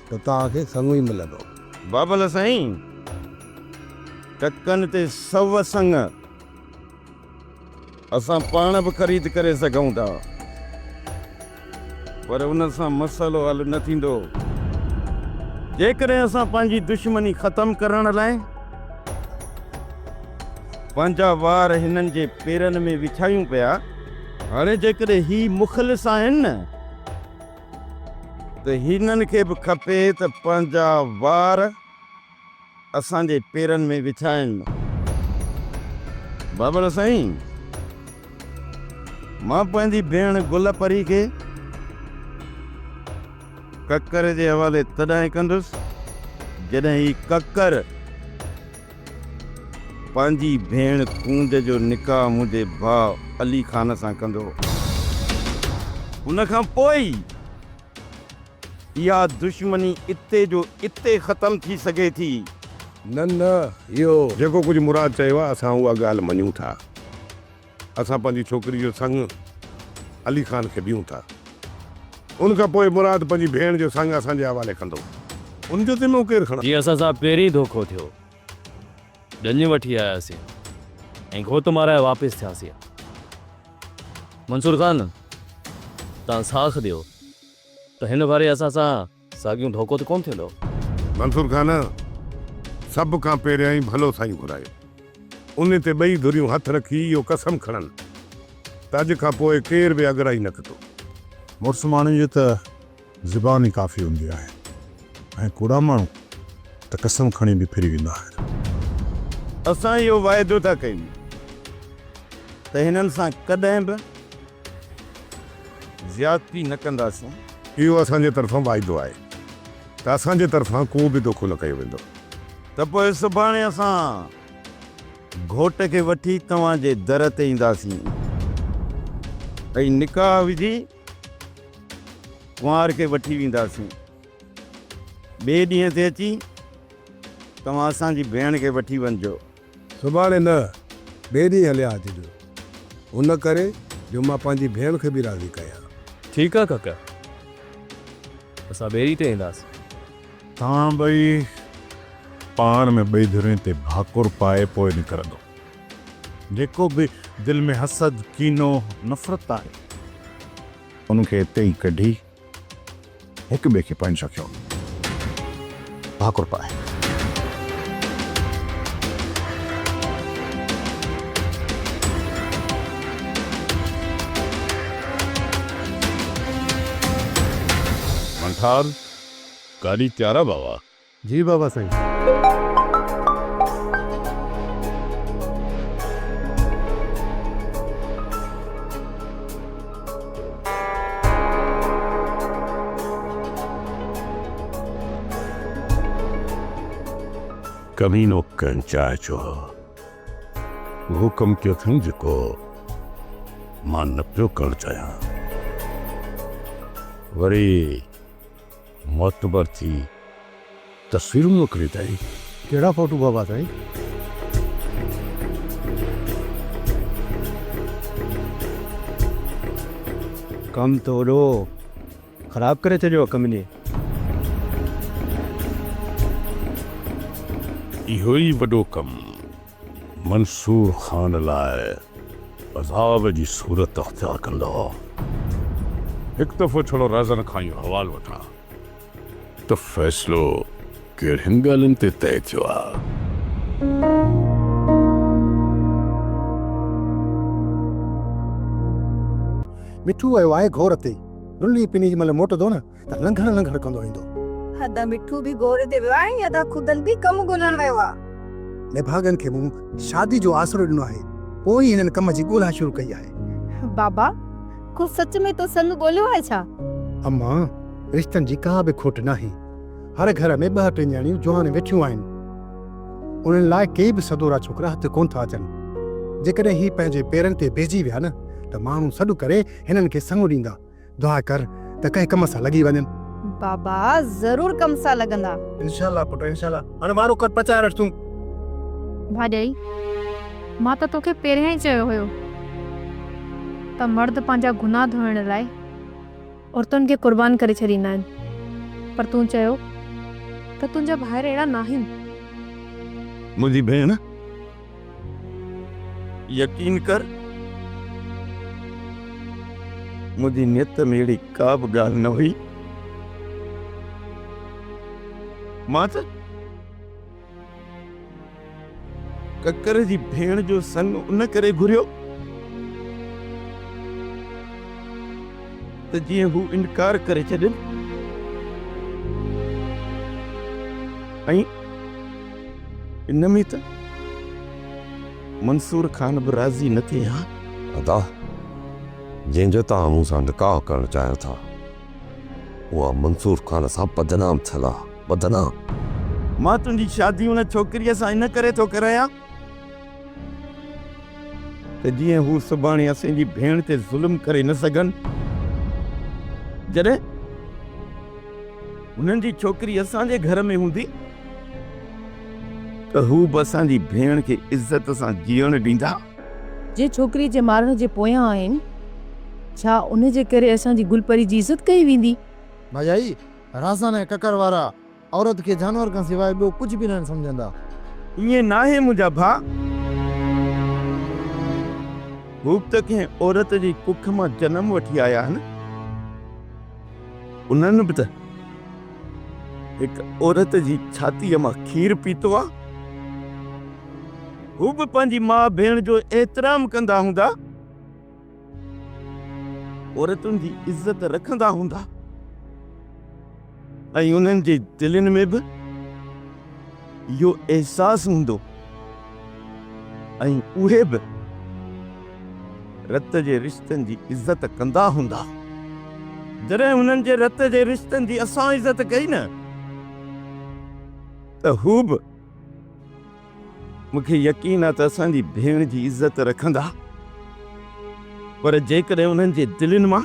ته توهان کي سڱ ئي ملندو. بابل سائين، ٽڪن تي سو سڱ اسان پاڻ به خريد ڪري سگهون ٿا، پر ان سان مسئلو حل نه ٿيندو. جيڪڏهن اسان پنهنجي دشمني ختم ڪرڻ لاء پنهنجا وار هنن جي پيرن ۾ وڇايون پيا، هاڻي جيڪڏهن هي مخلص آهن نه ته هنن کي به کپي ته پنهنجا وار اسان جي پيرن ۾ وڇائين. بابل سائين، مان پنهنجي ڀيڻ گل پري کي ڪڪر جي حوالي تڏهن ڪندس، جڏهن هي ڪڪر پنهنجي ڀيڻ ڪونج جو نڪاح منهنجي ڀاء علي خان سان ڪندو. ان کان پوء ئي اها دشمني اتي جو اتي ختم ٿي سگهي ٿي. نه نه اهو. جيڪو ڪجهه مراد چيو آهي اسان اها ڳالهه مڃون ٿا. اسان پنهنجي ڇوڪري جو سڱ علي خان کي ڏيون ٿا. ان کان پوء مراد پنهنجي ڀيڻ جو سڱ اسان جي حوالي ڪندو. ان جو ذمو ڪير کڻندو؟ جيئن اسان سان پهرين ڌوڪو ٿيو. ڄڃ وٺي آياسين ۽ گهوٽ مارائي واپس ٿياسين. منصور خان، توهان ساک ڏيو ته هن ڀيري اسان سان ساڳيون ڌوڪو ته ڪونه ٿيندو. منصور خان، سڀ کان پهريائين ڀلو سائين گهرايو. ان تي ٻئي ڌريون هٿ رکي اهو قسم کڻن ته اڄ کان پوء ڪير به اڳرائي نه ڪندو. مڙس ماڻهن جي ته زبان ئي ڪافي هوندي آهي ۽ ڪوڙا ماڻهو ته قسم کڻي به ڦري ويندا آهن. اسان اهو واعدو ٿا ڪيون ته هنن سان ڪڏهن به زيادتي نه ڪنداسين. اهو اسان جي طرفان واعدو آهي ته اسان جي طرفان ڪو به دوکو نه ڪيو ويندو. ته پوء سڀاڻي اسان گهوٽ کي وٺي توهان جي در تي اينداسين ۽ نڪاح وجهي ڪنوار کي وٺي وينداسين. ٻئي ڏينهن تي اچي توهان اسان جي ڀيڻ کي وٺي وڃجو. سڀاڻي نه، ٻئي ڏينهن هليا اچجو. ان ڪري جو مان پنهنجي ڀيڻ کي به راضي ڪيان. ٺيڪ آ ڪاڪا، اسان ٻئي ڏينهن تي اينداسين. توهان ٻئي پاڻ ۾ ٻئي ڌرين تي ڀاڪر پائي پوء نڪرندو. جيڪو به دل ۾ حسد، ڪينو، نفرت آهي. ان کي اتي ئي ڪڍي هڪ ٻئي کي پنهنجو رکيو. ڀاڪر پائي. منٺار، گاڏي تيار آ بابا؟ جي بابا سائين. ڪمينو ڪنهن چاهه جو اهو ڪم ڪيو اٿم جيڪو مان نه پيو ڪرڻ چاهيان. وري معتبر ٿي تصويرون موڪليون اٿائين. ڪهڙا فوٽو بابا سائين؟ ڪم ته وڏو خراب ڪري ڇڏيو آ ڪميني. اهو ئي وڏو ڪم منصور خان لاء عذاب جي صورت اختيار ڪندو. هڪ دفعو ڇڙو رازن کان اهو حوال وٺان ته فيصلو ڪهڙين ڳالهين تي طئي ٿيو آهي. مٺو ويو آهي گهور تي. رلي پني جي مهل موٽندو نه ته لنگهڻ لنگهڻ ڪندو ايندو. ادا مٺو به گهور تي ويو آهي ۽ ادا خدل به ڪم ڳولڻ ويو آهي. نڀاڳن کي مون شادي جو آسرو ڏنو آهي، پوء ئي هنن ڪم جي ڳولا شروع ڪئي آهي. بابا، ڪو سچ ۾ تو سڱ ڳوليو آهي ڇا؟ امان، رشتن جي ڪا به کوٽ ناهي. هر گهر ۾ ٻه ٽي نياڻيون جوان ويٺيون آهن. انهن لاء ڪي به سدورا ڇوڪرا هٿ ڪونه ٿا اچن. جيڪڏهن هي پنهنجي پيرن تي بيهجي ويا نه ته ماڻهو سڏ ڪري هنن کي سڱ ڏيندا. دعا ڪر ته ڪنهن ڪم سان لڳي وڃن. بابا ضرور ڪم سان لڳندا. انشاء الله پٽ انشاء الله. هاڻي وارو ڪر پچائي رک تون. ڀاڄائي، مان ته توکي پهريان ئي چيو هيو ته مرد پنهنجا گناهه ڌوئڻ لاء عورتن کي قربان ڪري ڇڏيندا آهن پر تون چيو ته تنهنجا ڀائر اهڙا ناهن. منهنجي ڀيڻ، يقين ڪر، منهنجي نيت ۾ اهڙي ڪا به ڳالهه نه هئي. مان ته ڪڪر جي ڀيڻ جو سڱ ان ڪري گهريو ته جيئن هو انڪار ڪري ڇڏين ۽ ان ۾ ته منصور خان به راضي نه ٿئي ها. ادا، جنهن جو توهان مون سان نڪاح ڪرڻ چاهيو ٿا، اها منصور خان سان بدنام ٿيل آ، بدنام. مان تنهنجي شادي ان ڇوڪريء سان ان ڪري ٿو ڪرايان ته جيئن هو سڀاڻي اسين جي ڀيڻ تي ظلم ڪري نه سگهن. جڏهن هنن جي ڇوڪري اسان جي گهر ۾ هوندي ته هو به اسان جي ڀيڻ کي عزت سان جيئڻ ڏيندا. جنهن ڇوڪري جي مارڻ جي پويان آهن، ڇا ان جي ڪري اسان جي گل پري جي عزت ڪئي ويندي؟ ڀاڄائي، رازان ۽ ڪڪر وارا عورت کي جانور کان سواء ٻيو ڪجهه به ناهن سمجهندا. ائين ناهي منهنجا ڀاء. هو به ته ڪنهن عورت جي ڪک مان جنم وٺي آيا آهن. انهن به ته هڪ عورت جي ڇاتيء مان کير پيتو آ. هو به پنهنجي ماء ڀيڻ جو احترام ڪندا هوندا. عورتن جي عزت رکندا هوندا ۽ انهن جي دلين ۾ به اهو احساس هوندو ۽ اهي به رت جي رشتن جي عزت ڪندا هوندا. جڏهن انهن جي رت جي رشتن جي اسان عزت ڪئي نه ته هو به مون کي يقين آ ته اسان جي ڀيڻ جي عزت رکندا، پر جيڪڏهن انهن جي دلين مان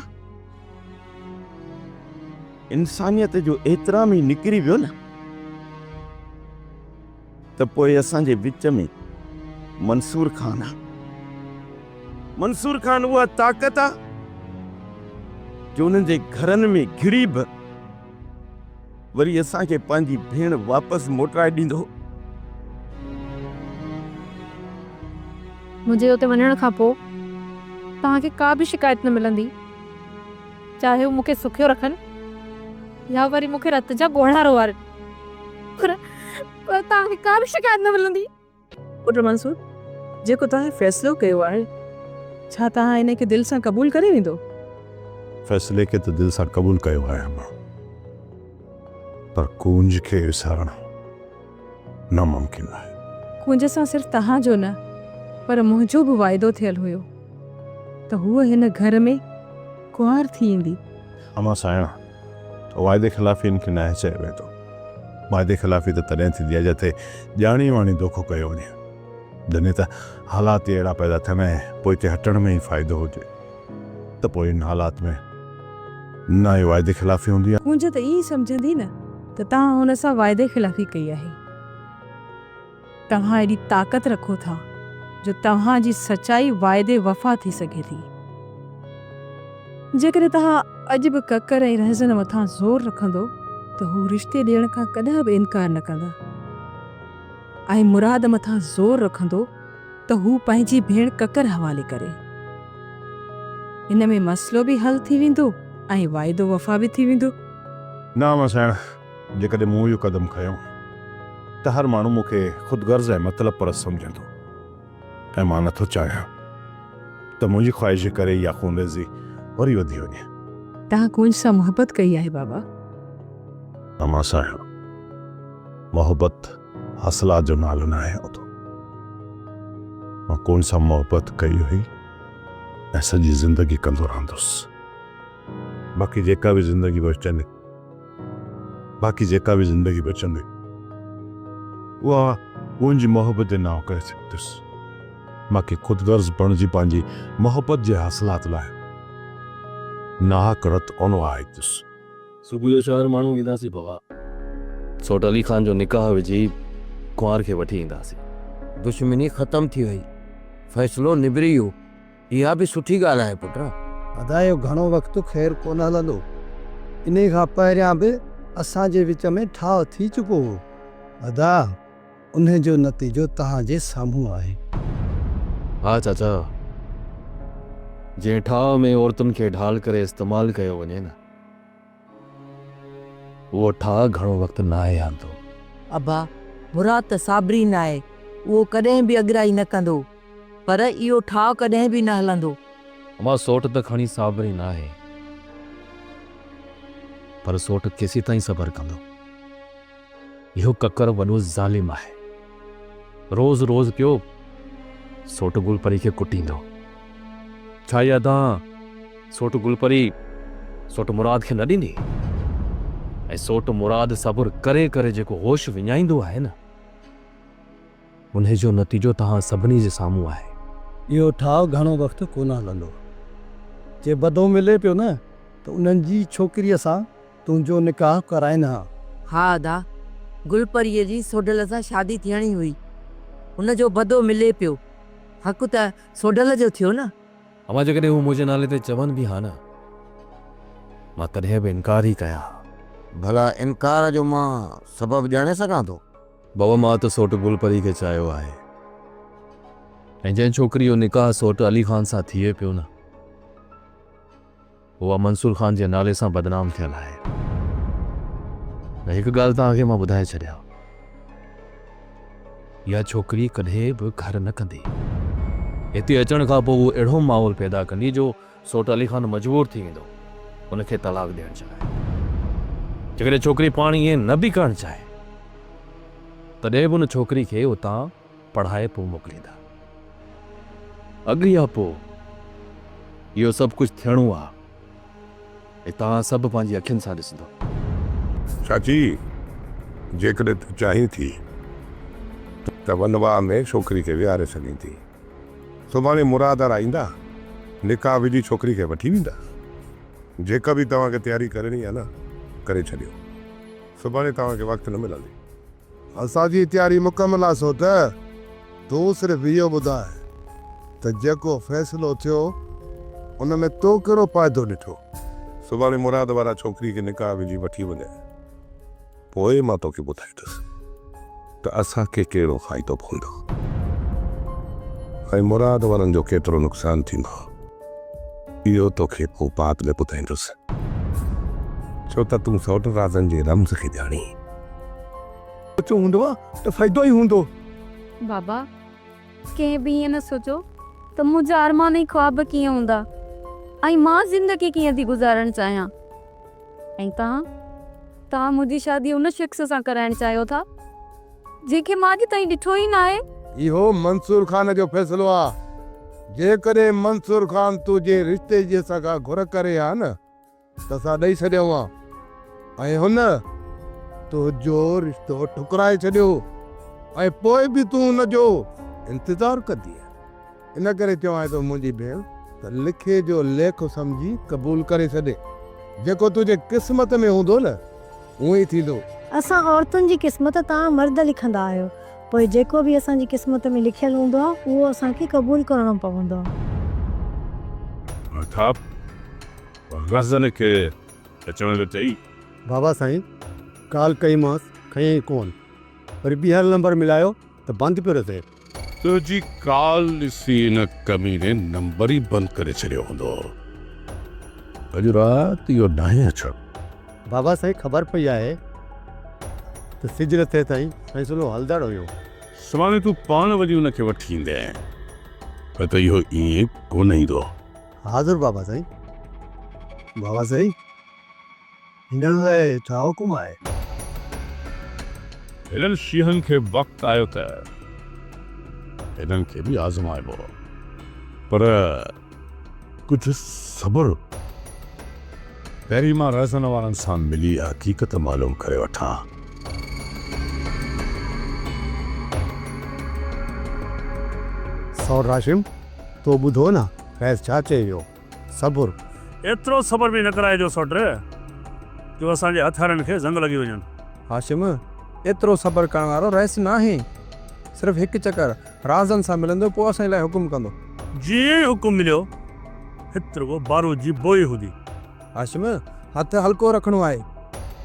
انسانيت جو احترام ئي نڪري ويو نه ته پوء اسان جي وچ ۾ منصور خان آ. منصور خان اها طاقت آ جو انهن جي گهرن ۾ گهڙي به وري اسان کي پنهنجي ڀيڻ واپس موٽرائي ڏيندو. منهنجي اتي وڃڻ کان پوء توهان کي ڪا به شڪايت نه ملندي. چاهي هو مون کي سکيو رکن يا وري مون کي رت جا ڳوڙها روئارين پر پر توهان کي ڪا به شڪايت نه ملندي. پٽ منصور، جيڪو توهان فيصلو ڪيو آهي، ڇا توهان ان کي دل سان قبول ڪري ويندو؟ فيصلي کي ته دل سان قبول ڪيو آهي امان، پر ڪونج کي وسارڻ ناممڪن آهي. ڪونج سان صرف توهان جو نه، پر منهنجو به واعدو ٿيل هيو ته هوء هن گهر ۾ ڪنوار ٿي ايندي. امان سائڻ، واعدي خلافي ان کي ناهي چيو ويندو. واعدي خلافي ته تڏهن ٿيندي آهي جتي ڄاڻي واڻي دوکو ڪيو وڃي. جڏهن ته حالات ئي اهڙا پيدا ٿين ۽ پوئتي هٽڻ ۾ ئي فائدو هجي ته پوء ان حالات ۾ نه ئي واعدي خلافي هوندي آهي. ڪونج ته ائين ئي سمجهندي نه ته توهان هن سان واعدي خلافي ڪئي آهي. توهان ايڏي طاقت رکو ٿا جو توهان جي سچائي واعدي وفا ٿي سگهي ٿي. جيڪڏهن توهان اڄ به ڪڪر ۽ رهزن مٿان زور رکندو ته هو رشتي ڏيڻ کان ڪڏهن به انڪار نه ڪندا ۽ مراد مٿان زور رکندو ته هو پنهنجي ڀيڻ ڪڪر حوالي ڪري. ان ۾ مسئلو به حل ٿي ويندو ۽ واعدو وفا به ٿي ويندو. نه امان سائڻ، جيڪڏهن مون اهو قدم کنيو ته هر ماڻهو مون کي خود غرض ۽ مطلب پرست سمجهندو ۽ مان نٿو چاهيان ته منهنجي خواهش جي ڪري اها خونريزي وري وڌي وڃي. توهان ڪونج سان محبت ڪئي آهي بابا. امان صاحب، محبت حاصلات جو نالو ناهي هوندو. مان ڪونج سان محبت ڪئي هئي ۽ سڄي زندگي ڪندو رهندس. باقي جيڪا به زندگي بچندي باقي جيڪا به زندگي بچندي اها منهنجي محبت جي نانء ڪري ڇڏيندس. باقي خود غرض بڻجي پنهنجي محبت جي حاصلات لاء ناحق رت ڪونه وهائيندس. صبح جو شهر ماڻهو وينداسين بابا. سوٽ علي خان جو نڪاح وجهي ڪنوار کي وٺي اينداسين. دشمني ختم ٿي وئي. فيصلو نبري ويو. اها به سٺي ڳالهه آهي پٽ. ادا اهو گهڻو وقت خير ڪونه هلندو. انهي کان پهريان به اسان جي وچ ۾ ٺاهه ٿي چڪو هو. ادا، انهي جو نتيجو توهان جي سامهون آهي. ها چاچا، جنهن ٺاهه ۾ عورتن کي ڍال ڪري استعمال ڪيو وڃي نه، اهو ٺاهه گهڻو وقت ناهي هلندو. ابا، مراد ته صابرين آهي، اهو ڪڏهن به اڳرائي نه ڪندو، پر اهو ٺاهه ڪڏهن به نه هلندو. امان، سوٽ ته کڻي صابرين آهي، پر سوٽ ڪيسيتائين صبر ڪندو؟ اهو ڪڪر وڏو ظالم آهي. روز روز پيو سوٽ گل پري کي ڪٽيندو. ڇا اها دانهن سوٽ گل پري سوٽ مراد کي نه ڏيندي؟ ۽ سوٽ مراد صبر ڪري ڪري جيڪو هوش وڃائيندو آهي نه، انهي جو نتيجو توهان سڀني جي سامهون آهي. اهو ٺاهه گهڻو وقت ڪونه هلندو. جي بدو ملي پيو نه ته انهن جي ڇوڪريء سان تنهنجو نڪاح ڪرائين ها. ها ادا، گل پريء جي سوڍل سان شادي ٿيڻي هئي. هن جو بدو ملي پيو. حق ته سوڍل جو ٿيو نه. امان جيڪڏهن هو منهنجي نالي تي چون به ها نه، مان تڏهن به انڪار ئي ڪيان ها. ڀلا انڪار جو مان سبب ڄاڻي سگهان ٿو؟ بابا مان ته سوٽ گل پري کي چاهيو آهي ۽ جنهن ڇوڪري جو نڪاح سوٽ علي خان سان ٿئي پيو نه، اها منصور خان جي نالي سان بدنام ٿيل آهي. ۽ هڪ ڳالهه توهان کي مان ٻڌائي ڇڏيان. اها ڇوڪري ڪڏهن به گهر نه ڪندي. هتي اچڻ کان پوء هوء اهڙو ماحول پيدا ڪندي جو سوٽ علي خان مجبور ٿي ويندو ان کي طلاق ڏيڻ جي لاء. جيڪڏهن ڇوڪري پاڻ ائين نه به ڪرڻ چاهي تڏهن به ان ڇوڪري کي اتان پڙهائي پوء موڪليندا. اڳ يا پوء اهو سڀ ڪجهه ٿيڻو آ ۽ توهان سڀ پنهنجي اکين سان ڏسندؤ. چاچي، جيڪڏهن تون چاهين ٿي ته ونواهه ۾ ڇوڪري کي ويهاري سگهين ٿي. سڀاڻي مراد وارا ايندا، نڪاح وجهي ڇوڪري کي وٺي ويندا. جيڪا به توهان کي تياري ڪرڻي آ نه، ڪري ڇڏيو. سڀاڻي توهان کي وقت نه ملندي. اسان جي تياري مڪمل آ سوٽ، تون صرف اهو ٻڌاء ته جيڪو فيصلو ٿيو ان ۾ تو ڪهڙو فائدو ڏٺو؟ سڀاڻي مراد وارا ڇوڪري کي نڪاح وجهي وٺي وڃن، پوء مان توکي ٻڌائيندس ته اسان کي ڪهڙو فائدو پوندو ۽ مراد وارن جو ڪيترو نقصان ٿيندو، اهو توکي پوء بعد ۾ ٻڌائيندس، ڇو ته تون سوٽ رازن جي رمز کي ڄاڻين. سوچيو هوندو ته فائدو ئي هوندو. بابا، ڪنهن به ائين نه سوچيو ته منهنجا ارمان ۽ خواب ڪيئن هوندا ۽ مان زندگي ڪيئن ٿي گذارڻ چاهيان ۽ توهان، توهان منهنجي شادي ان شخص سان ڪرائڻ چاهيو ٿا، جنهن کي مان اڄ تائين ڏٺو ئي ناهي. اهو منصور خان جو فيصلو آ. جيڪڏهن منصور خان تنهنجي رشتي جي اسان کان گهر ڪري ها نه ته اسان ڏئي ڇڏيون ها ۽ هن تنهنجو رشتو ٺڪرائي ڇڏيو ۽ پوء به تون ان جو انتظار ڪندينء. ان ڪري چوانء ٿو منهنجي ڀيڻ ته لکي جو ليک سمجهي قبول ڪري ڇڏي. جيڪو تنهنجي قسمت ۾ هوندو نه اونئين ئي ٿيندو. اسان عورتن جي قسمت توهان مرد لکندا آهيو. پوء جيڪو به اسان جي قسمت ۾ لکيل هوندو آهي اهو اسان کي قبول ڪرڻو پوندو آهي. مهتاب غزل کي اچڻ جو چئي. بابا سائين ڪال ڪئيمانس کنيائين ڪون وري ٻيهر نمبر ملايو ته بند پيو رسي. تنهنجي ڪال ڏسي ان ڪميني نمبر ئي بند ڪري ڇڏيو هوندو. اڄ رات اهو ناهي اچڻ. بابا سائين خبر پئي آهي ته سج لٿي تائين فيصلو هلندڙ هيو. سڀاڻي تون پاڻ وڃي ان کي وٺي ايندين نه ته اهو ائين ڪونه ايندو. حاضر بابا سائين. بابا سائين هنن لاء ڇا حڪم آهي؟ هنن شينهن کي وقت آيو ته هنن کي به آزمائبو پر ڪجهه صبر. پهرين مان رهزن وارن سان ملي حقيقت معلوم ڪري وٺان. سوٽ هاشم، تو ٻڌو نه فيض ڇا چئي ويو؟ صبر. ايترو صبر به نه ڪرائجو سوٽ، جو اسان جي هٿيارن کي زنگ لڳي وڃن. هاشم، ايترو صبر ڪرڻ وارو رئيس ناهي. صرف هڪ چڪر رازن سان ملندو پوء اسان لاء حڪم ڪندو. جيئن ئي حڪم مليو، هت رڳو بارود جي بوء هوندي. هاشم، هٿ هلڪو رکڻو آهي.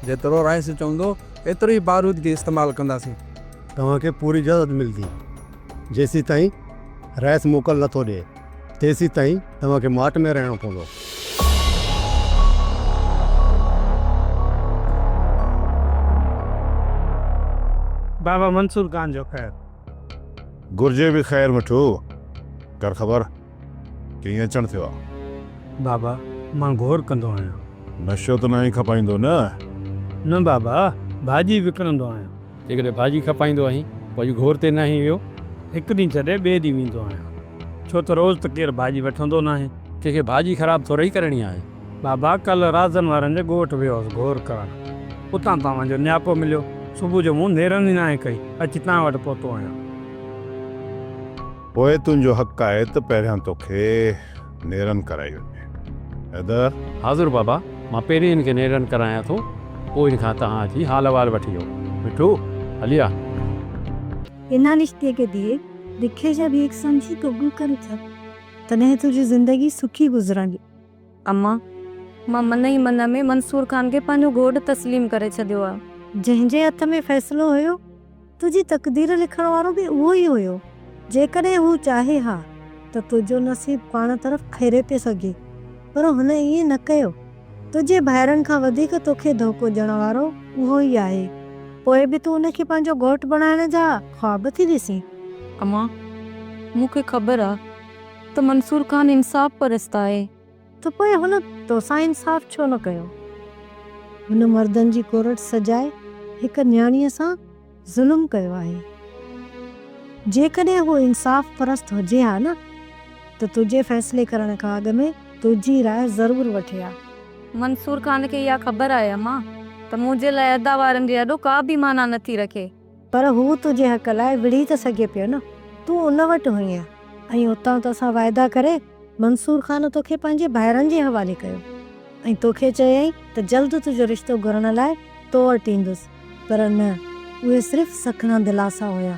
جيترو رئيس چوندو ايترو ئي بارود کي استعمال ڪنداسين. توهان کي پوري اجازت ملندي. جيسيتائين رئيس موڪل نه ٿو ڏئي، تيسيتائين توهان کي ماٺ ۾ رهڻو پوندو. بابا منصور خان جو خير. گهرجي به خير مٺو، ڪر خبر ڪيئن اچڻ ٿيو آ؟ بابا مان گهور ڪندو آهيان. نشو ته ناهين کپائيندو نه؟ نه بابا، ڀاڄي وڪڻندو آهيان. جيڪڏهن ڀاڄي کپائيندو آهين، پوء اڄ گهور تي ناهين ويو؟ هڪ ڏينهن ڇڏي ٻئي ڏينهن ويندو آهيان، ڇو ته روز ته ڪير ڀاڄي وٺندو ناهي. ڪنهن کي ڀاڄي خراب ٿورئي ڪرڻي آهي. بابا ڪلهه رازن وارن جي ڳوٺ ويو هوس گهور ڪرڻ، اتان توهان جو نياپو مليو. صبح جو مون نيرن ئي ناهي ڪئي، اچي توهان وٽ پهتو آهيان. پوء تنهنجو حق آهي ته پهريان توکي نيرن ڪرائي وڃي. حيدر! حاضر بابا، مان پهرين هن کي نيرن ڪرايان ٿو، پوء هن کان توهان اچي حال احوال وٺجو. مٺو، هلي آ. ان رشتي کي ڌيء لکي جا به هڪ سمجهي قبول ڪري ڇڏ، تڏهن تنهنجي زندگي سکي گذرندي. اما، مان من ئي من ۾ منصور خان کي پنهنجو گهوٽ تسليم ڪري ڇڏيو آ. جنهن جي هٿ ۾ فيصلو هيو، تنهنجي تقدير لکڻ وارو به اهو ئي هيو. جيڪڏهن هو چاهي ها ته تنهنجو نصيب پاڻ طرف ڦيري پئي سگهي، پر هن ائين نه ڪيو. تنهنجي ڀائرن کان وڌيڪ توکي ڌوڪو ڏيڻ وارو اهو ئي آهي. پوء به تون ان کي پنهنجو گهوٽ بڻائڻ جا خواب ٿي ڏسين. امان، مون کي خبر آ ته منصور خان انصاف پرست آهي. ته پوء هن توسان انصاف ڇو نه ڪيو؟ هن مردن جي ڪورٽ سجائي هڪ نياڻيء سان ظلم ڪيو آهي. جيڪڏهن هو انصاف پرست هجي ها نه ته تنهنجي فيصلي ڪرڻ کان اڳ ۾ تنهنجي راء ضرور وٺي ها. منصور خان کي اها خبر آهي امان ته منهنجي لاء ادا وارن جي آڏو ڪا به معنيٰ نه ٿي رکي. پر هو تنهنجي حق لاء وڙهي ته سگهي پيو نه. تون ان وٽ هئينء ۽ اتان توسان واعدا ڪري منصور خان توکي پنهنجي ڀائرن جي حوالي ڪيو ۽ توکي چيائين ته جلد تنهنجو رشتو گهرڻ لاء تو وٽ ايندس پر نه اهي صرف سکڻا دلاسا هيا.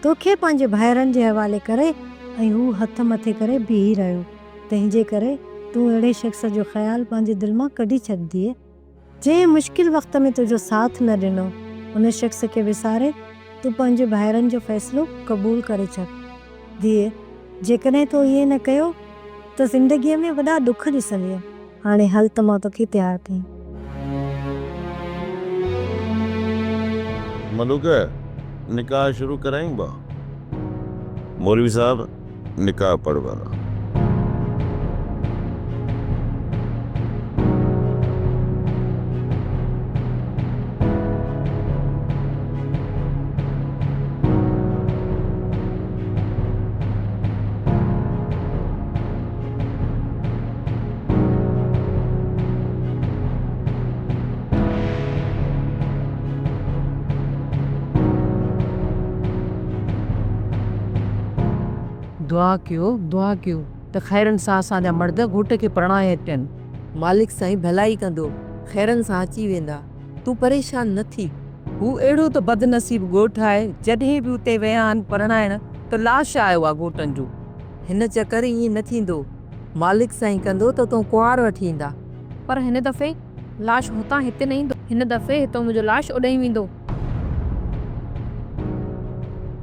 توکي پنهنجي ڀائرن جي حوالي ڪري ۽ هو هٿ مٿي ڪري بيهي رهيو. تنهنجي ڪري تون اهڙي شخص جو خيال پنهنجي دل مان ڪڍي ڇڏ ڌيء. جنهن مشڪل وقت ۾ تنهنجو ساٿ نه ڏنو، ان شخص کي وساري تون پنهنجي ڀائرن جو فيصلو قبول ڪري ڇڏ. ڌيء، جيڪڏهن تو ائين نه ڪيو ته زندگيء ۾ وڏا ڏک ڏسندينء. هاڻي هل ته مان توکي تيار ڪيان. ملوڪ، نڪاح شروع ڪرايون ڀاء؟ مولوي صاحب، نڪاح پڙهبا. دعا ڪيو دعا ڪيو ته خيرن سان اسان جا مرد گهوٽ کي پرڻائي اچن. مالڪ سائين ڀلائي ڪندو، خيرن سان اچي ويندا، تون پريشان نه ٿي. هو اهڙو ته بدنصيب ڳوٺ آهي، جڏهن به اتي ويا آهن پرڻائڻ ته لاش آيو آ گهوٽن جو. هن چڪر ائين نه ٿيندو، مالڪ سائين ڪندو ته تون ڪنوار وٺي ايندا. پر هن دفعي لاش هتان هتي نه ايندو. هن دفعي هتان منهنجو لاش اڏئي ويندو.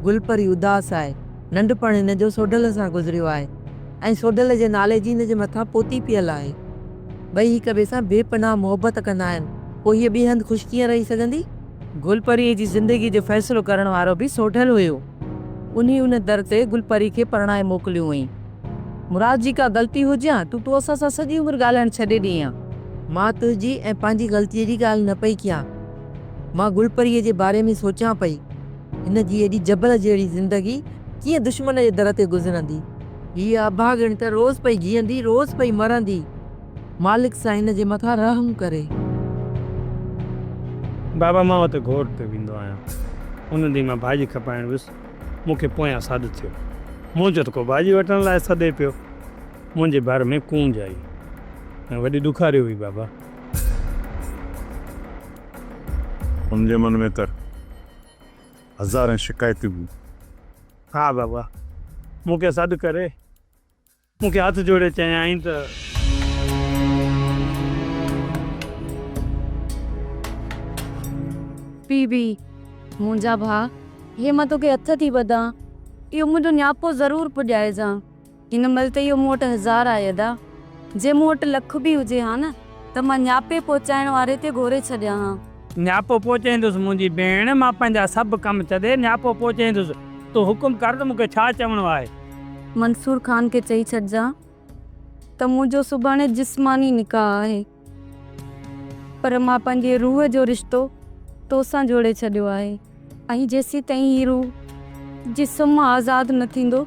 گل پري اداس آهي. ننڍپڻ هن جو سوڍل سان گذريو آهي ۽ سوڍل جي نالي جي هن جي مٿان پوتي پيل آهي. ٻئي هڪ ٻئي سان بي پناهه محبت ڪندا آهن. پوء هيء ٻئي هنڌ خوش ڪيئن رهي سگهندي؟ گل پريء جي زندگيء جو فيصلو ڪرڻ وارو به سوڍل هيو. انهي ان در تي گل پري کي پرڻائي موڪليو هئائين. مراد جي ڪا غلطي هجي ها ته تون اسان سان سڄي عمر ڳالهائڻ ڇڏي ڏئين ها. مان تنهنجي ۽ پنهنجي غلطيء جي ڳالهه نه پئي ڪيان. مان گل پريء جي باري ۾ سوچيان پئي. هن جي ايڏي جبل جهڙي زندگي ڪيئن دشمن جي در تي گذرندي. هيء اڀاڳڻ ته روز پئي جيئندي، روز پئي مرندي. مالڪ سائين هن جي مٿان رحم ڪري. بابا مان اتي گهوٽ تي ويندو آهيان. ان ڏينهن مان ڀاڄي کپائڻ ويس. مون کي پويان سڏ ٿيو. مون چيو ته ڪو ڀاڄي وٺڻ لاء سڏي پيو. منهنجي ڀر ۾ ڪونج آئي ۽ وڏي ڏکاري هئي بابا. هن جي من ۾ ته هزارين شڪايتون هيون. ها بابا. مون کي سڏ ڪري مون کي هٿ جوڙي چيائين ته. پيء به. منهنجا ڀاء، هي مان توکي هٿ ٿي ٻڌان، اهو منهنجو نياپو ضرور پڄائجان. هن مهل ته اهو مون وٽ هزار آهي ادا. جي مون وٽ لک به هجي ها نه ته مان نياپي پهچائڻ واري تي گهوري ڇڏيان ها. نياپو پهچائيندس منهنجي ڀيڻ، مان پنهنجا سڀ ڪم ڇڏي نياپو پهچائيندس. تون حڪم ڪر ته مون کي ڇا چوڻو آهي. منصور خان کي چئي ڇڏجان ته منهنجو سڀاڻي جسماني نڪاح آهي. پر مان پنهنجي روح جو رشتو توسان جوڙي ڇڏيو آهي ۽ جيسيتائين هي روح جسم مان آزاد نه ٿيندو،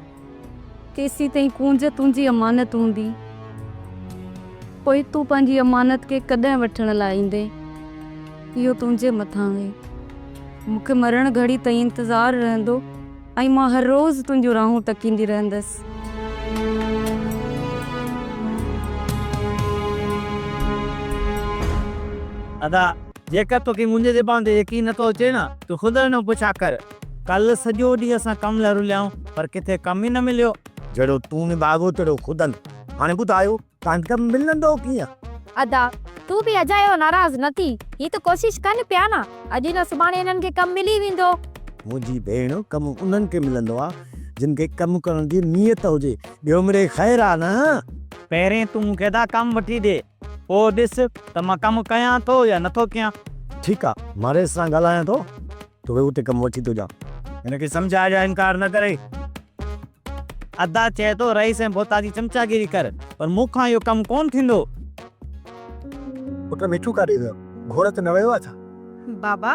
تيسيتائين ڪونج تنهنجي امانت هوندي. پوء تون پنهنجي امانت کي ڪڏهن وٺڻ لاء ايندين، اهو تنهنجي مٿان آهي. مون کي مرڻ گهڙي تائين انتظار رهندو. ۽ مان هر روز تنهنجون راهون تڪيندي رهندس. ادا، جيڪر توکي منهنجي زبان تي يقين نٿو اچي نه ته خدا نو پڇا ڪر. ڪلهه سڄو ڏينهن اسان ڪم لاء رليائون پر ڪٿي ڪم ئي نه مليو. جهڙو تون نڀاڳو تهڙو خدن. هاڻي ٻڌايو توهان کي ڪم ملندو ڪيئن؟ ادا، تون به اجايو ناراض نه ٿي. هي ته ڪوشش ڪن پيا نه، اڄ نه سڀاڻي هنن کي ڪم ملي ويندو. منهنجي ڀيڻ، ڪم انهن کي ملندو آ، جن کي ڪم ڪرڻ جي نيت هجي. ٻيو مڙئي خير آ نه؟ پهرين تون مون کي ادا ڪم وٺي ڏي، پوء ڏس ته مان ڪم ڪيان ٿو يا نٿو ڪيان. ٺيڪ آ، مان رئيس سان ڳالهايان ٿو، توکي اتي ڪم وٺي ٿو ڏيان. هن کي سمجهاء جو انڪار نه ڪري. ادا چئي ٿو رئيس ۽ ڀوتا جي چمچاگيري ڪر پر مون کان اهو ڪم ڪونه ٿيندو. پٽ مٺو ڪاڏي ويو؟ گهوڙ ته نه ويو آ ڇا؟ بابا،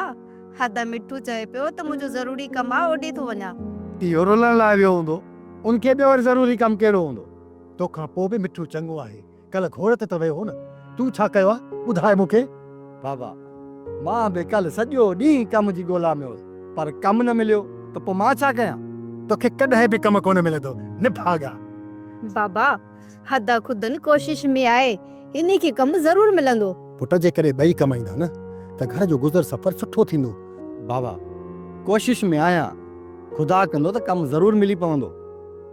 ادا مٺو چئي پيو ته منهنجو ضروري ڪم آ اوڏي ٿو وڃان. اهو رلڻ لاء ويو هوندو. ان کي ٻيو وري ضروري ڪم ڪهڙو هوندو؟ توکان پوء به مٺو چڱو آهي. ڪلهه گهوڙ تي ته ويو هو نه؟ تون ڇا ڪيو آ؟ ٻڌاء مون کي. بابا، مان به ڪلهه سڄو ڏينهن ڪم جي ڳولا ۾ هوس، پر ڪم نه مليو ته پوء مان ڇا ڪيان؟ توکي ڪڏهن به ڪم ڪونه ملندو، نڀاڳا. بابا، ادا خودن ڪوشش ۾ آهي، انهي کي ڪم ضرور ملندو. پٽ، جيڪڏهن ٻئي ڪمائيندا نه ته گهر جو گذر سفر سٺو ٿيندو. بابا، ڪوشش ۾ آهيان، خدا ڪندو ته ڪم ضرور ملي پوندو.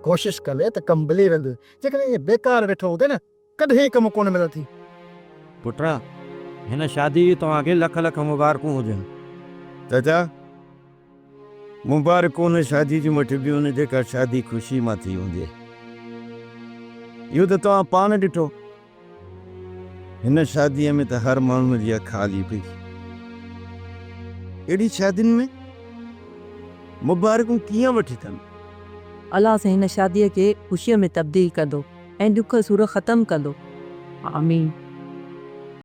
ڪوشش ڪندين ته ڪم ملي ويندو. جيڪڏهن ائين بيڪار ويٺو هوندين نه، ڪڏهن ڪم ڪونه ملندي. پٽ، هن شاديء جون توهان کي لک لک مبارڪون هجن. چاچا، مبارڪون ان شاديء جون وٺبيون نه جيڪا شادي خوشيء مان ٿي هجي. اهو ته توهان پاڻ ڏٺو. هن شاديء ۾ ته هر ماڻهوء جي اک آلي پئي. اهڙي شادين ۾ مبارڪون ڪيئن وٺجن؟ الله سائين هن شاديء کي خوشيء ۾ تبديل ڪندو ۽ ڏک سور ختم ڪندو. آمين.